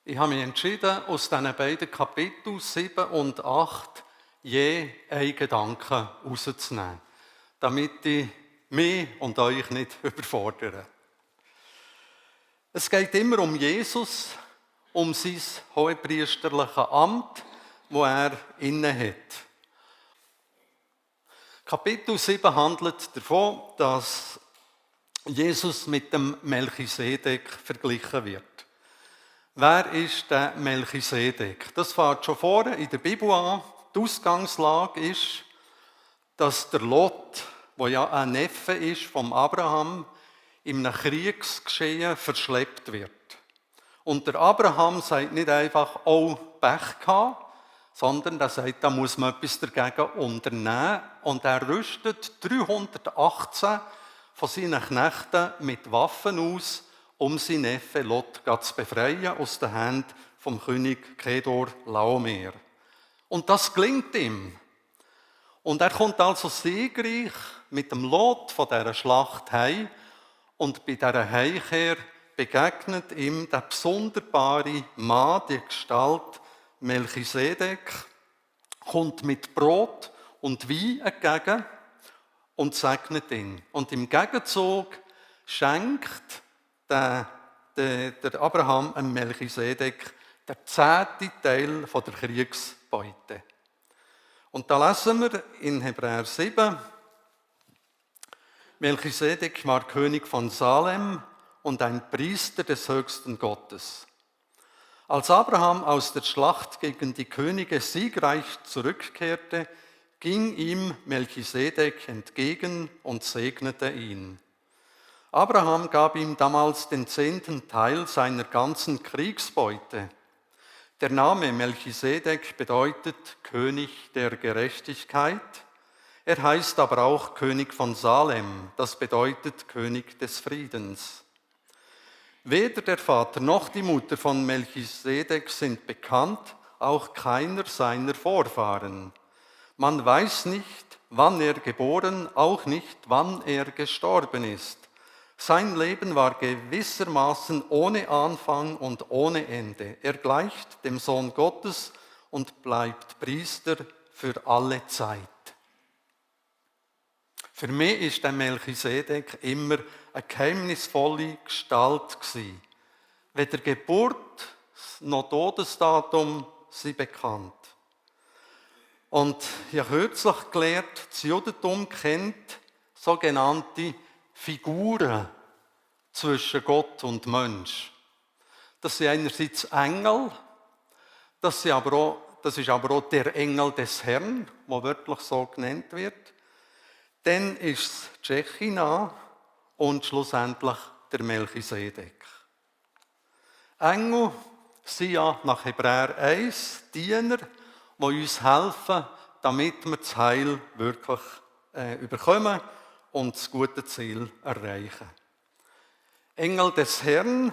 Ich habe mich entschieden, aus diesen beiden Kapiteln 7 und 8 je einen Gedanken rauszunehmen, damit ich mich und euch nicht überfordere. Es geht immer um Jesus, um sein hohepriesterliches Amt, das er innehat. Kapitel 7 handelt davon, dass Jesus mit dem Melchisedek verglichen wird. Wer ist der Melchisedek? Das fängt schon vorne in der Bibel an. Die Ausgangslage ist, dass der Lot, der ja ein Neffe ist vom Abraham, in einem Kriegsgeschehen verschleppt wird. Und der Abraham sagt nicht einfach, oh, Pech gehabt, sondern er sagt, da muss man etwas dagegen unternehmen. Und er rüstet 318 von seinen Knechten mit Waffen aus, um seinen Neffen Lot zu befreien aus den Händen vom König Kedor Laomer. Und das gelingt ihm. Und er kommt also siegreich mit dem Lot von dieser Schlacht heim. Und bei dieser Heimkehr begegnet ihm der besonderbare Mann, die Gestalt Melchisedek, kommt mit Brot und Wein entgegen und segnet ihn. Und im Gegenzug schenkt der Abraham an Melchisedek der 10. Teil der Kriegsbeute. Und da lesen wir in Hebräer 7, Melchisedek war König von Salem und ein Priester des höchsten Gottes. Als Abraham aus der Schlacht gegen die Könige siegreich zurückkehrte, ging ihm Melchisedek entgegen und segnete ihn. Abraham gab ihm damals den 10. Teil seiner ganzen Kriegsbeute. Der Name Melchisedek bedeutet König der Gerechtigkeit. Er heißt aber auch König von Salem, das bedeutet König des Friedens. Weder der Vater noch die Mutter von Melchisedek sind bekannt, auch keiner seiner Vorfahren. Man weiß nicht, wann er geboren, auch nicht, wann er gestorben ist. Sein Leben war gewissermaßen ohne Anfang und ohne Ende. Er gleicht dem Sohn Gottes und bleibt Priester für alle Zeit. Für mich ist der Melchisedek immer eine geheimnisvolle Gestalt gewesen. Weder Geburt noch Todesdatum sind bekannt. Und ich habe kürzlich gelernt, das Judentum kennt sogenannte Figuren zwischen Gott und Mensch. Das sind einerseits Engel, das ist aber auch der Engel des Herrn, der wörtlich so genannt wird. Dann ist es Tschechina und schlussendlich der Melchisedek. Engel sind ja nach Hebräer 1 Diener, die uns helfen, damit wir das Heil wirklich überkommen und das gute Ziel erreichen. Engel des Herrn,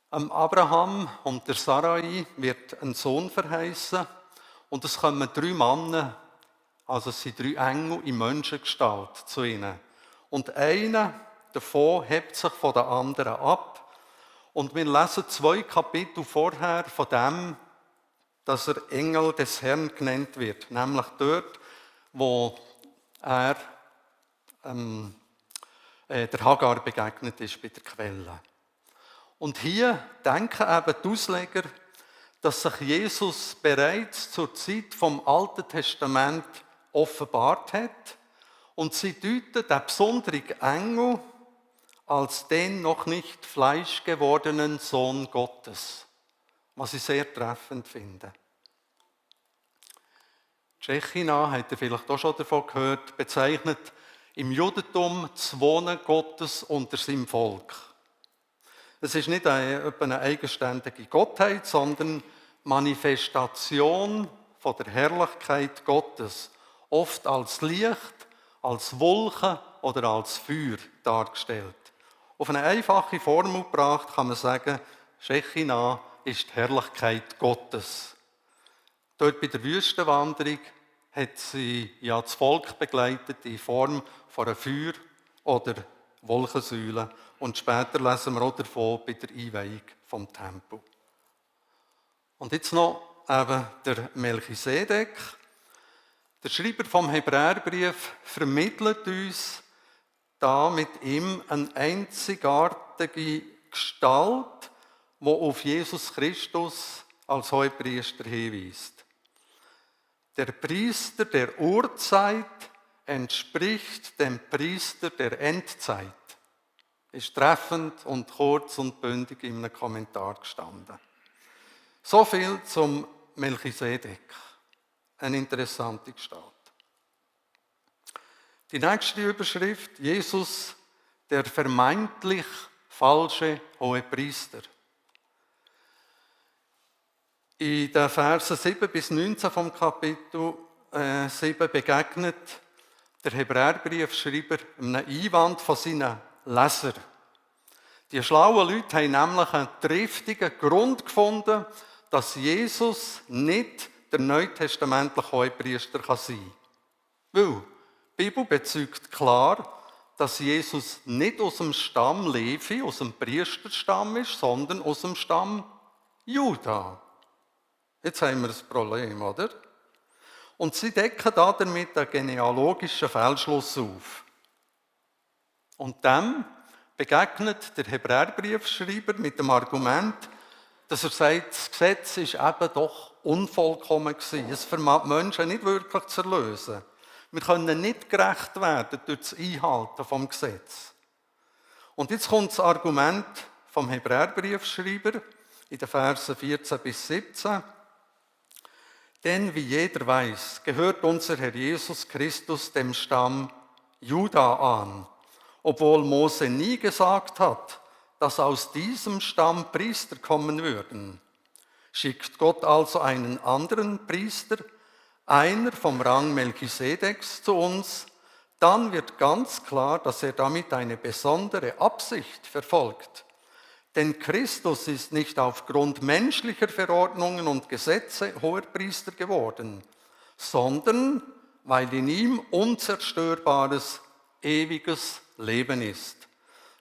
Abraham und der Sarai wird ein Sohn verheißen und es kommen 3 Männer, also es sind 3 Engel in Menschengestalt zu ihnen. Und einer davon hebt sich von den anderen ab und wir lesen 2 Kapitel vorher von dem, dass er Engel des Herrn genannt wird, nämlich dort, wo er der Hagar begegnet ist bei der Quelle. Und hier denken eben die Ausleger, dass sich Jesus bereits zur Zeit vom Alten Testament offenbart hat und sie deuten den besonderen Engel als den noch nicht fleischgewordenen Sohn Gottes, was ich sehr treffend finde. Tschechina, habt ihr vielleicht auch schon davon gehört, bezeichnet im Judentum das Wohnen Gottes unter seinem Volk. Es ist nicht eine eigenständige Gottheit, sondern Manifestation von der Herrlichkeit Gottes, oft als Licht, als Wolke oder als Feuer dargestellt. Auf eine einfache Formel gebracht kann man sagen, Tschechina ist die Herrlichkeit Gottes. Dort bei der Wüstenwanderung hat sie ja das Volk begleitet in Form von einem Feuer oder Wolkensäule. Und später lesen wir auch davon bei der Einweihung vom Tempel. Und jetzt noch eben der Melchisedek. Der Schreiber vom Hebräerbrief vermittelt uns da mit ihm eine einzigartige Gestalt, die auf Jesus Christus als Hohepriester hinweist. Der Priester der Urzeit entspricht dem Priester der Endzeit. Ist treffend und kurz und bündig in einem Kommentar gestanden. So viel zum Melchisedek. Eine interessante Gestalt. Die nächste Überschrift: Jesus, der vermeintlich falsche Hohepriester. In den Versen 7 bis 19 vom Kapitel 7 begegnet der Hebräerbriefschreiber einem Einwand von seinen Lesern. Die schlauen Leute haben nämlich einen triftigen Grund gefunden, dass Jesus nicht der neutestamentliche Hohepriester sein kann. Weil die Bibel bezeugt klar, dass Jesus nicht aus dem Stamm Levi, aus dem Priesterstamm ist, sondern aus dem Stamm Juda. Jetzt haben wir ein Problem, oder? Und sie decken damit einen genealogischen Fehlschluss auf. Und dem begegnet der Hebräerbriefschreiber mit dem Argument, dass er sagt, das Gesetz ist eben doch unvollkommen gewesen. Es vermag die Menschen nicht wirklich zu erlösen. Wir können nicht gerecht werden durch das Einhalten vom Gesetz. Und jetzt kommt das Argument vom Hebräerbriefschreiber in den Versen 14 bis 17. Denn wie jeder weiß, gehört unser Herr Jesus Christus dem Stamm Juda an, obwohl Mose nie gesagt hat, dass aus diesem Stamm Priester kommen würden. Schickt Gott also einen anderen Priester, einer vom Rang Melchisedeks, zu uns, dann wird ganz klar, dass er damit eine besondere Absicht verfolgt. Denn Christus ist nicht aufgrund menschlicher Verordnungen und Gesetze Hohepriester geworden, sondern weil in ihm unzerstörbares, ewiges Leben ist.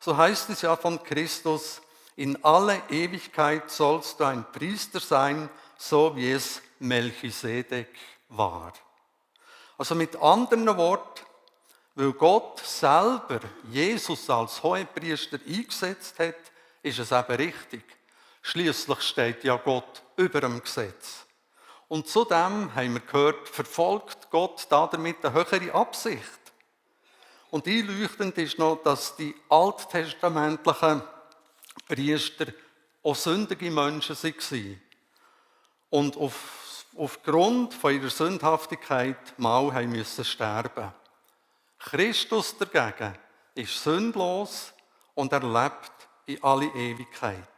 So heißt es ja von Christus: In alle Ewigkeit sollst du ein Priester sein, so wie es Melchisedek war. Also mit anderen Worten, weil Gott selber Jesus als Hohepriester eingesetzt hat, ist es eben richtig. Schließlich steht ja Gott über dem Gesetz. Und zudem, haben wir gehört, verfolgt Gott damit eine höhere Absicht. Und einleuchtend ist noch, dass die alttestamentlichen Priester auch sündige Menschen waren. Und aufgrund von ihrer Sündhaftigkeit mal haben müssen sterben. Christus dagegen ist sündlos und er lebt in alle Ewigkeit.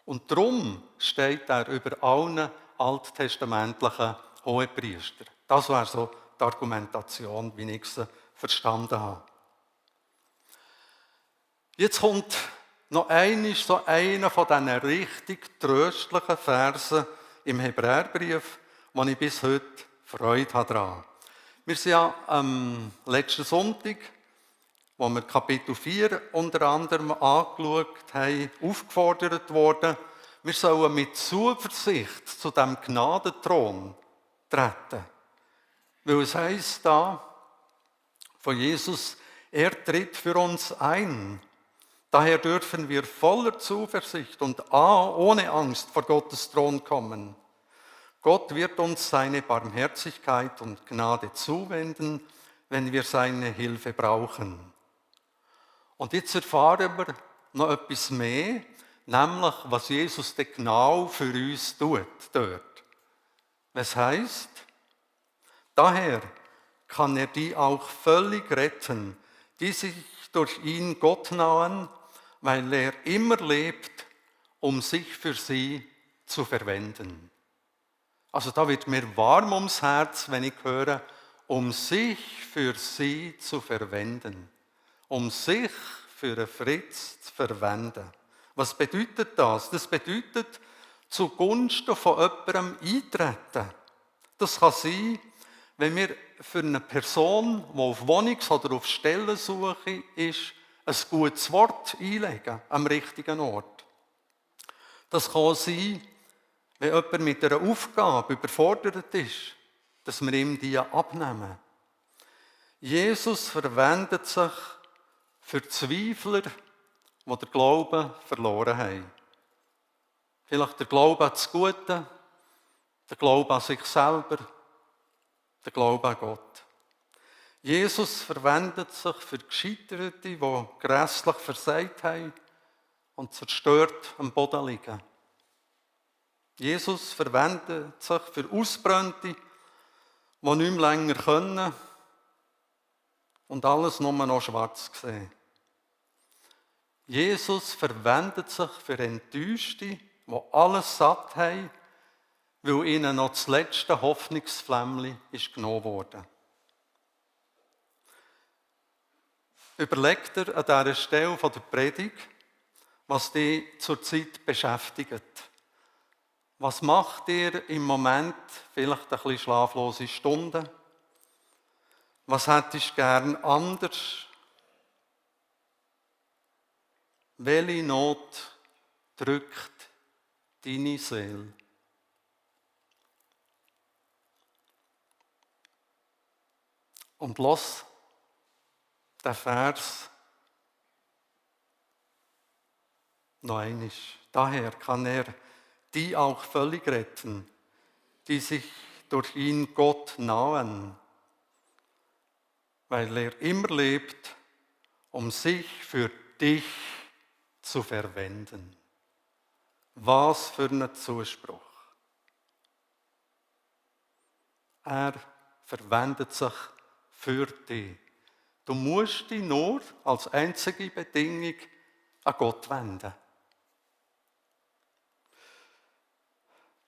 Und darum steht er über allen alttestamentlichen Hohepriester. Das wäre so die Argumentation, wie ich sie verstanden habe. Jetzt kommt noch einmal so einer von diesen richtig tröstlichen Versen im Hebräerbrief, wo ich bis heute Freude habe daran. Wir sind ja am letzten Sonntag, wo wir Kapitel 4 unter anderem angeschaut haben, aufgefordert worden, wir sollen mit Zuversicht zu diesem Gnadenthron treten. Weil es heisst da von Jesus, er tritt für uns ein. Daher dürfen wir voller Zuversicht und ohne Angst vor Gottes Thron kommen. Gott wird uns seine Barmherzigkeit und Gnade zuwenden, wenn wir seine Hilfe brauchen. Und jetzt erfahren wir noch etwas mehr, nämlich was Jesus denn genau für uns tut dort. Was heisst? Daher kann er die auch völlig retten, die sich durch ihn Gott nahen, weil er immer lebt, um sich für sie zu verwenden. Also da wird mir warm ums Herz, wenn ich höre, um sich für sie zu verwenden. Um sich für einen Fritz zu verwenden. Was bedeutet das? Das bedeutet, zugunsten von jemandem eintreten. Das kann sein, wenn wir für eine Person, die auf Wohnungs- oder auf Stellensuche ist, ein gutes Wort einlegen am richtigen Ort. Das kann sein, wenn jemand mit einer Aufgabe überfordert ist, dass wir ihm die abnehmen. Jesus verwendet sich für Zweifler, die den Glauben verloren haben. Vielleicht der Glaube an das Gute, der Glaube an sich selber, der Glaube an Gott. Jesus verwendet sich für Gescheiterte, die grässlich versagt haben und zerstört am Boden liegen. Jesus verwendet sich für Ausbrannte, die nicht mehr länger können und alles nur noch schwarz sehen. Jesus verwendet sich für Enttäuschte, die alles satt haben, weil ihnen noch das letzte Hoffnungsflämmchen ist genommen wurde. Überleg dir an dieser Stelle der Predigt, was dich zurzeit beschäftigt. Was macht dir im Moment vielleicht ein bisschen schlaflose Stunden? Was hättest du gern anders? Welche Not drückt deine Seele? Und los den Vers noch einmal. Daher kann er die auch völlig retten, die sich durch ihn Gott nahen, weil er immer lebt, um sich für dich zu verwenden. Was für ein Zuspruch. Er verwendet sich für dich. Du musst dich nur als einzige Bedingung an Gott wenden.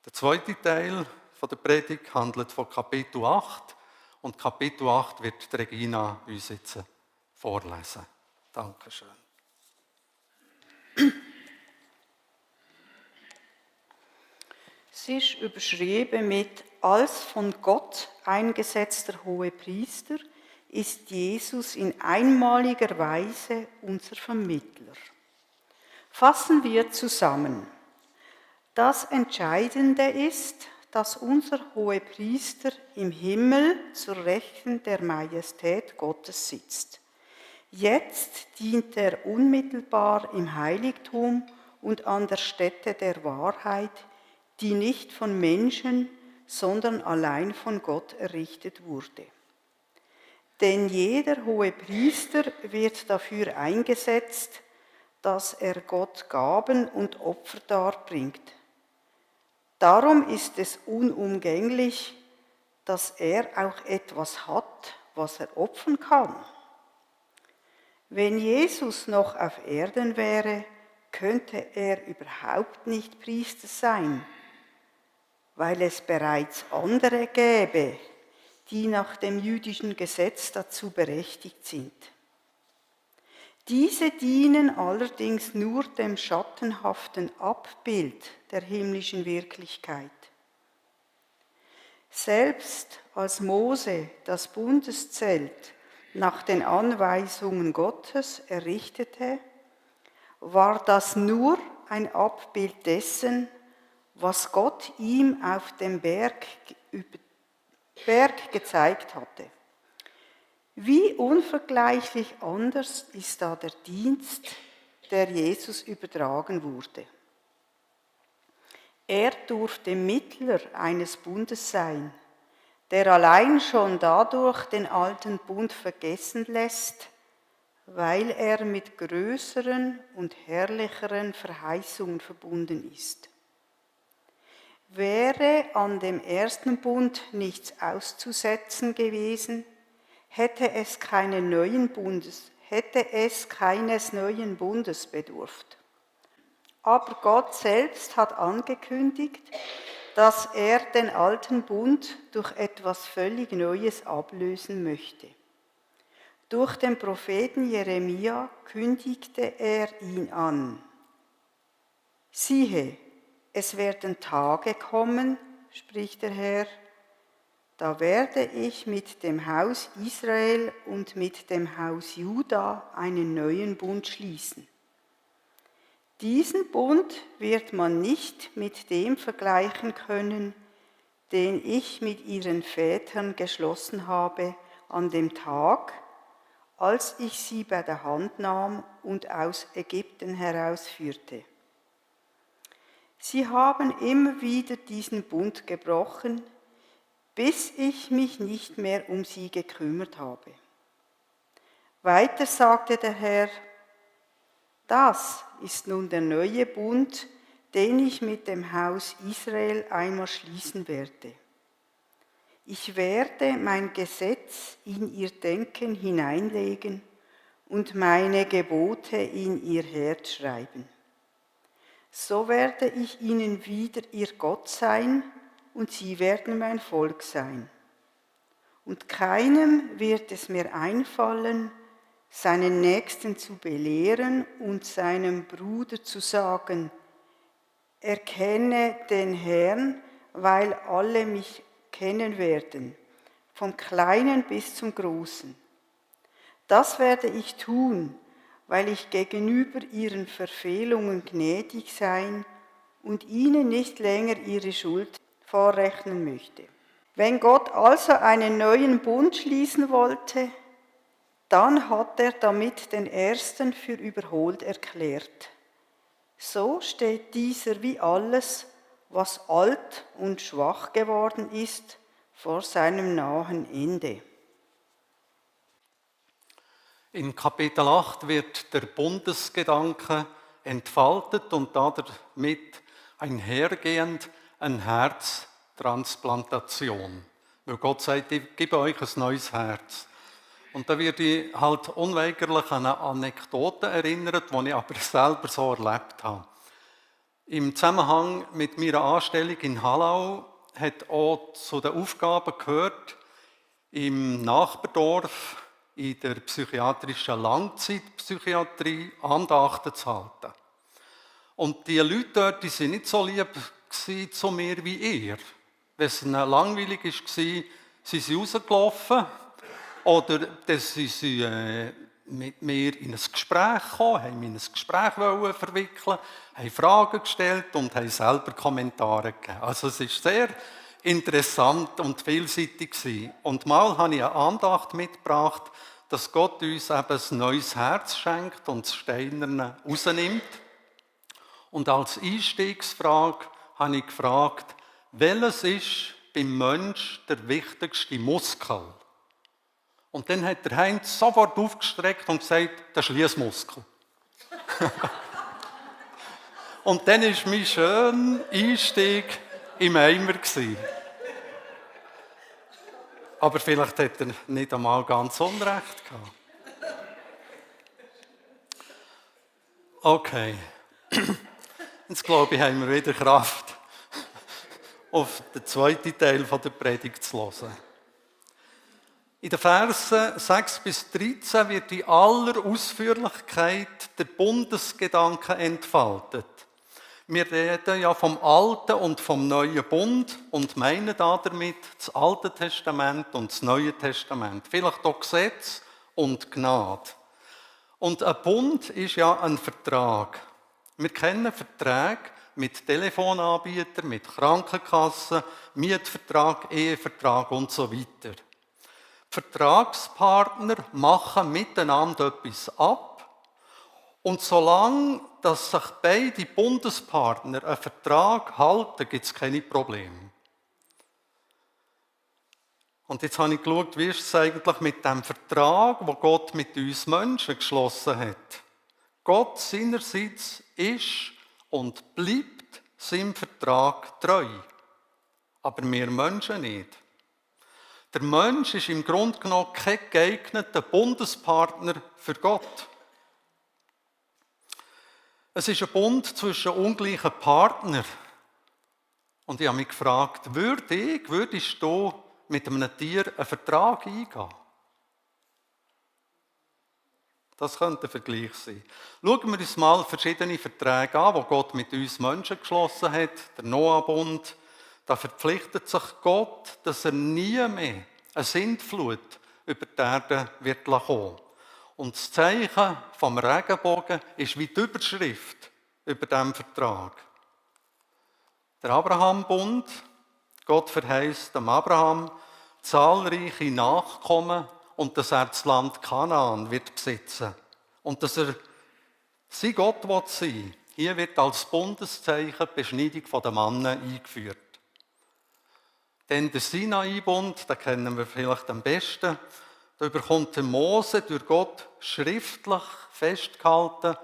Der zweite Teil der Predigt handelt von Kapitel 8 und Kapitel 8 wird Regina uns jetzt vorlesen. Dankeschön. Es ist überschrieben mit «Als von Gott eingesetzter Hohepriester ist Jesus in einmaliger Weise unser Vermittler». Fassen wir zusammen. Das Entscheidende ist, dass unser Hohepriester im Himmel zur Rechten der Majestät Gottes sitzt. Jetzt dient er unmittelbar im Heiligtum und an der Stätte der Wahrheit, die nicht von Menschen, sondern allein von Gott errichtet wurde. Denn jeder Hohepriester wird dafür eingesetzt, dass er Gott Gaben und Opfer darbringt. Darum ist es unumgänglich, dass er auch etwas hat, was er opfern kann. Wenn Jesus noch auf Erden wäre, könnte er überhaupt nicht Priester sein, weil es bereits andere gäbe, die nach dem jüdischen Gesetz dazu berechtigt sind. Diese dienen allerdings nur dem schattenhaften Abbild der himmlischen Wirklichkeit. Selbst als Mose das Bundeszelt nach den Anweisungen Gottes errichtete, war das nur ein Abbild dessen, was Gott ihm auf dem Berg gezeigt hatte. Wie unvergleichlich anders ist da der Dienst, der Jesus übertragen wurde. Er durfte Mittler eines Bundes sein, der allein schon dadurch den alten Bund vergessen lässt, weil er mit größeren und herrlicheren Verheißungen verbunden ist. Wäre an dem ersten Bund nichts auszusetzen gewesen, hätte es keines neuen Bundes bedurft. Aber Gott selbst hat angekündigt, dass er den alten Bund durch etwas völlig Neues ablösen möchte. Durch den Propheten Jeremia kündigte er ihn an. Siehe, es werden Tage kommen, spricht der Herr, Da werde ich mit dem Haus Israel und mit dem Haus Juda einen neuen Bund schließen. Diesen Bund wird man nicht mit dem vergleichen können, den ich mit ihren Vätern geschlossen habe an dem Tag, als ich sie bei der Hand nahm und aus Ägypten herausführte. Sie haben immer wieder diesen Bund gebrochen, bis ich mich nicht mehr um sie gekümmert habe. Weiter sagte der Herr: Das ist nun der neue Bund, den ich mit dem Haus Israel einmal schließen werde. Ich werde mein Gesetz in ihr Denken hineinlegen und meine Gebote in ihr Herz schreiben. So werde ich ihnen wieder ihr Gott sein und sie werden mein Volk sein. Und keinem wird es mehr einfallen, seinen Nächsten zu belehren und seinem Bruder zu sagen: Erkenne den Herrn, weil alle mich kennen werden, vom Kleinen bis zum Großen. Das werde ich tun, weil ich gegenüber ihren Verfehlungen gnädig sein und ihnen nicht länger ihre Schuld vorrechnen möchte. Wenn Gott also einen neuen Bund schließen wollte, dann hat er damit den ersten für überholt erklärt. So steht dieser wie alles, was alt und schwach geworden ist, vor seinem nahen Ende. In Kapitel 8 wird der Bundesgedanke entfaltet und damit einhergehend eine Herztransplantation. Weil Gott sagt, ich gebe euch ein neues Herz. Und da werde ich halt unweigerlich an eine Anekdote erinnert, die ich aber selber so erlebt habe. Im Zusammenhang mit meiner Anstellung in Hallau hat auch zu den Aufgaben gehört, im Nachbardorf in der psychiatrischen Langzeitpsychiatrie Andachten zu halten. Und die Leute dort, die waren nicht so lieb zu mir wie ihr. Wenn es ihnen langweilig war, sind sie rausgelaufen oder dann sind sie mit mir in ein Gespräch gekommen, haben mich in ein Gespräch verwickeln, haben Fragen gestellt und haben selber Kommentare gegeben. Also es war sehr interessant und vielseitig gewesen. Und mal habe ich eine Andacht mitgebracht, dass Gott uns eben ein neues Herz schenkt und das Steinerne rausnimmt. Und als Einstiegsfrage habe ich gefragt, welches ist beim Menschen der wichtigste Muskel? Und dann hat der Heinz sofort aufgestreckt und gesagt, der Schliessmuskel. Und dann war mein schöner Einstieg im Eimer. Aber vielleicht hat er nicht einmal ganz Unrecht gehabt. Okay. Jetzt glaube ich, haben wir wieder Kraft, auf den zweiten Teil der Predigt zu hören. In den Versen 6 bis 13 wird in aller Ausführlichkeit der Bundesgedanke entfaltet. Wir reden ja vom Alten und vom Neuen Bund und meinen damit das Alte Testament und das Neue Testament. Vielleicht auch Gesetz und Gnade. Und ein Bund ist ja ein Vertrag. Wir kennen Verträge mit Telefonanbietern, mit Krankenkassen, Mietvertrag, Ehevertrag und so weiter. Vertragspartner machen miteinander etwas ab und solange dass sich beide Bundespartner einen Vertrag halten, gibt es keine Probleme. Und jetzt habe ich geschaut, wie ist es eigentlich mit dem Vertrag, den Gott mit uns Menschen geschlossen hat. Gott seinerseits ist und bleibt seinem Vertrag treu, aber wir Menschen nicht. Der Mensch ist im Grunde genommen kein geeigneter Bundespartner für Gott. Es ist ein Bund zwischen ungleichen Partnern. Und ich habe mich gefragt, würdest du mit einem Tier einen Vertrag eingehen? Das könnte ein Vergleich sein. Schauen wir uns mal verschiedene Verträge an, die Gott mit uns Menschen geschlossen hat. Der Noah-Bund, da verpflichtet sich Gott, dass er nie mehr eine Sintflut über die Erde wird kommen. Und das Zeichen vom Regenbogen ist wie die Überschrift über diesem Vertrag. Der Abraham-Bund, Gott verheißt dem Abraham zahlreiche Nachkommen und dass er das Land Kanaan wird besitzen. Und dass er sein Gott sein will. Hier wird als Bundeszeichen die Beschneidung der Männer eingeführt. Denn der Sinai-Bund, den kennen wir vielleicht am besten, da bekommt der Mose durch Gott schriftlich festgehalten,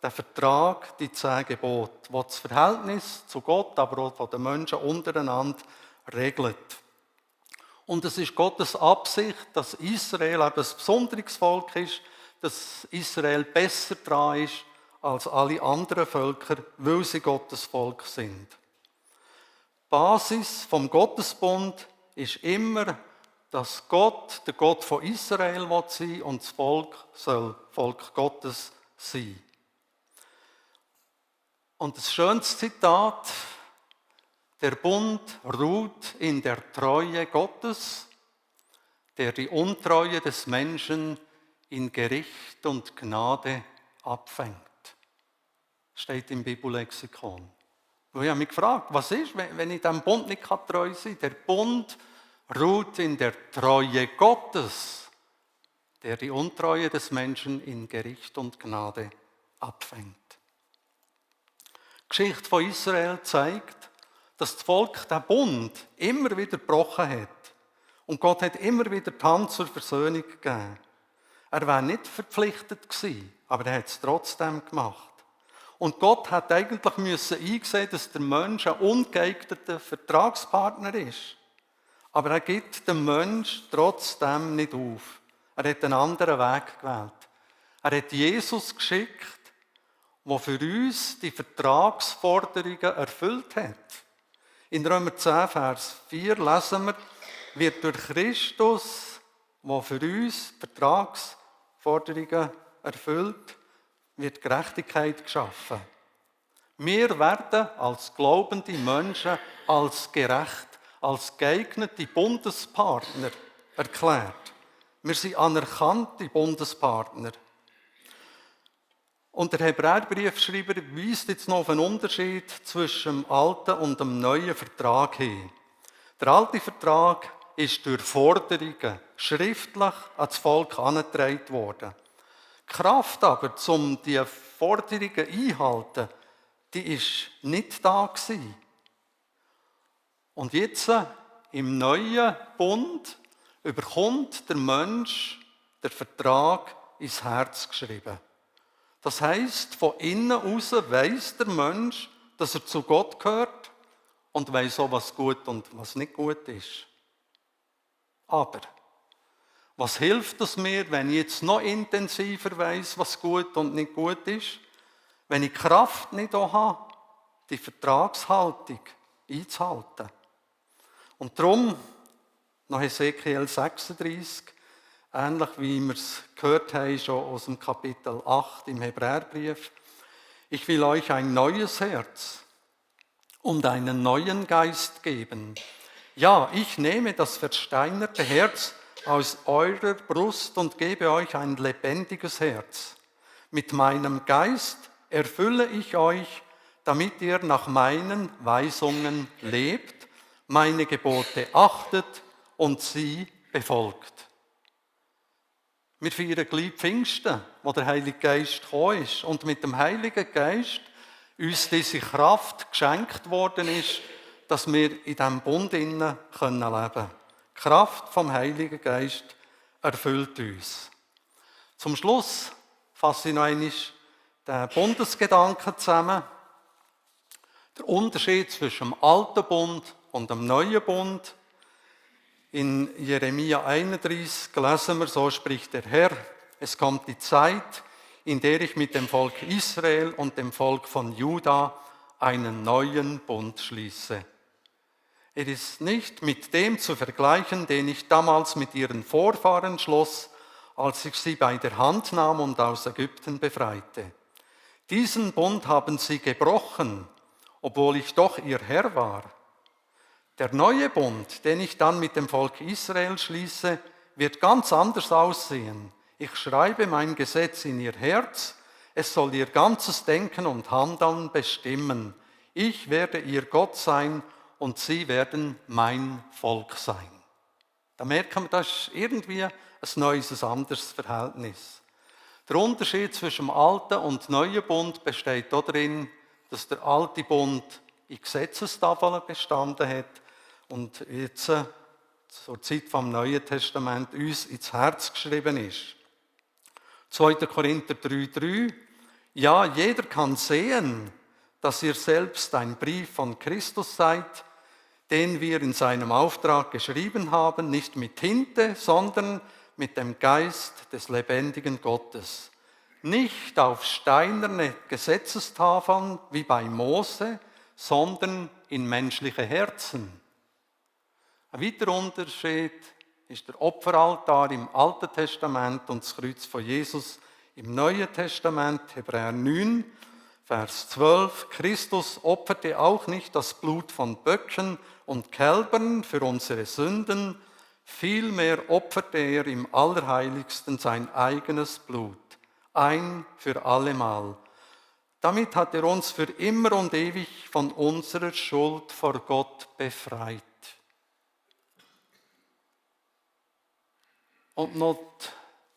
den Vertrag, die 10 Gebote, die das Verhältnis zu Gott, aber auch von den Menschen untereinander regelt. Und es ist Gottes Absicht, dass Israel ein besonderes Volk ist, dass Israel besser dran ist als alle anderen Völker, weil sie Gottes Volk sind. Die Basis vom Gottesbund ist immer, dass Gott der Gott von Israel sein will und das Volk soll Volk Gottes sein. Und das schönste Zitat: Der Bund ruht in der Treue Gottes, der die Untreue des Menschen in Gericht und Gnade abfängt. Steht im Bibellexikon. Und ich habe mich gefragt, was ist, wenn ich diesem Bund nicht treu sein kann? Der Bund ruht in der Treue Gottes, der die Untreue des Menschen in Gericht und Gnade abfängt. Die Geschichte von Israel zeigt, dass das Volk den Bund immer wieder gebrochen hat. Und Gott hat immer wieder die Hand zur Versöhnung gegeben. Er wäre nicht verpflichtet gewesen, aber er hat es trotzdem gemacht. Und Gott hat eigentlich einsehen, dass der Mensch ein ungeeigneter Vertragspartner ist. Aber er gibt dem Menschen trotzdem nicht auf. Er hat einen anderen Weg gewählt. Er hat Jesus geschickt, der für uns die Vertragsforderungen erfüllt hat. In Römer 10, Vers 4 lesen wir, wird durch Christus, der für uns Vertragsforderungen erfüllt, wird Gerechtigkeit geschaffen. Wir werden als glaubende Menschen als gerecht, als geeignete Bundespartner erklärt. Wir sind anerkannte Bundespartner. Und der Hebräerbriefschreiber weist jetzt noch auf einen Unterschied zwischen dem alten und dem neuen Vertrag hin. Der alte Vertrag ist durch Forderungen schriftlich an das Volk herangetragen worden. Die Kraft aber, um diese Forderungen einzuhalten, die ist nicht da gewesen. Und jetzt, im neuen Bund, überkommt der Mensch den Vertrag ins Herz geschrieben. Das heisst, von innen aus weiss der Mensch, dass er zu Gott gehört und weiss auch, was gut und was nicht gut ist. Aber was hilft es mir, wenn ich jetzt noch intensiver weiss, was gut und nicht gut ist, wenn ich die Kraft nicht auch habe, die Vertragshaltung einzuhalten? Und darum, nach Ezekiel 36, ähnlich wie wir es gehört haben, schon aus dem Kapitel 8 im Hebräerbrief, ich will euch ein neues Herz und einen neuen Geist geben. Ja, ich nehme das versteinerte Herz aus eurer Brust und gebe euch ein lebendiges Herz. Mit meinem Geist erfülle ich euch, damit ihr nach meinen Weisungen lebt, meine Gebote achtet und sie befolgt. Wir feiern gleich Pfingsten, wo der Heilige Geist gekommen ist und mit dem Heiligen Geist uns diese Kraft geschenkt worden ist, dass wir in diesem Bund leben können. Die Kraft vom Heiligen Geist erfüllt uns. Zum Schluss fasse ich noch einmal den Bundesgedanken zusammen. Der Unterschied zwischen dem alten Bund und dem neuen Bund. In Jeremia 31 lesen wir, so spricht der Herr, es kommt die Zeit, in der ich mit dem Volk Israel und dem Volk von Juda einen neuen Bund schließe. Er ist nicht mit dem zu vergleichen, den ich damals mit ihren Vorfahren schloss, als ich sie bei der Hand nahm und aus Ägypten befreite. Diesen Bund haben sie gebrochen, obwohl ich doch ihr Herr war. Der neue Bund, den ich dann mit dem Volk Israel schließe, wird ganz anders aussehen. Ich schreibe mein Gesetz in ihr Herz, es soll ihr ganzes Denken und Handeln bestimmen. Ich werde ihr Gott sein und sie werden mein Volk sein. Da merken wir, das ist irgendwie ein neues, ein anderes Verhältnis. Der Unterschied zwischen dem alten und neuen Bund besteht darin, dass der alte Bund in Gesetzestafeln bestanden hat und jetzt zur Zeit vom Neuen Testament uns ins Herz geschrieben ist. 2. Korinther 3,3: Ja, jeder kann sehen, dass ihr selbst ein Brief von Christus seid, den wir in seinem Auftrag geschrieben haben, nicht mit Tinte, sondern mit dem Geist des lebendigen Gottes. Nicht auf steinerne Gesetzestafeln wie bei Mose, sondern in menschliche Herzen. Ein weiterer Unterschied ist der Opferaltar im Alten Testament und das Kreuz von Jesus im Neuen Testament. Hebräer 9, Vers 12. Christus opferte auch nicht das Blut von Böcken und Kälbern für unsere Sünden, vielmehr opferte er im Allerheiligsten sein eigenes Blut, ein für allemal. Damit hat er uns für immer und ewig von unserer Schuld vor Gott befreit. Und noch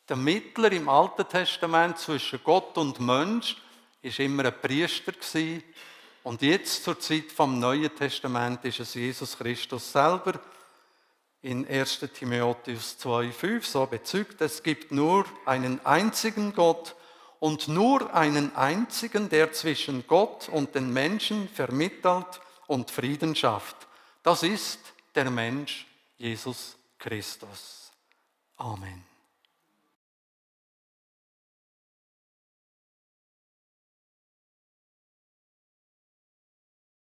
der Mittler im Alten Testament zwischen Gott und Mensch war immer ein Priester. Und jetzt zur Zeit vom Neuen Testament ist es Jesus Christus selber. In 1. Timotheus 2,5 so bezeugt, es gibt nur einen einzigen Gott und nur einen einzigen, der zwischen Gott und den Menschen vermittelt und Frieden schafft. Das ist der Mensch Jesus Christus. Amen.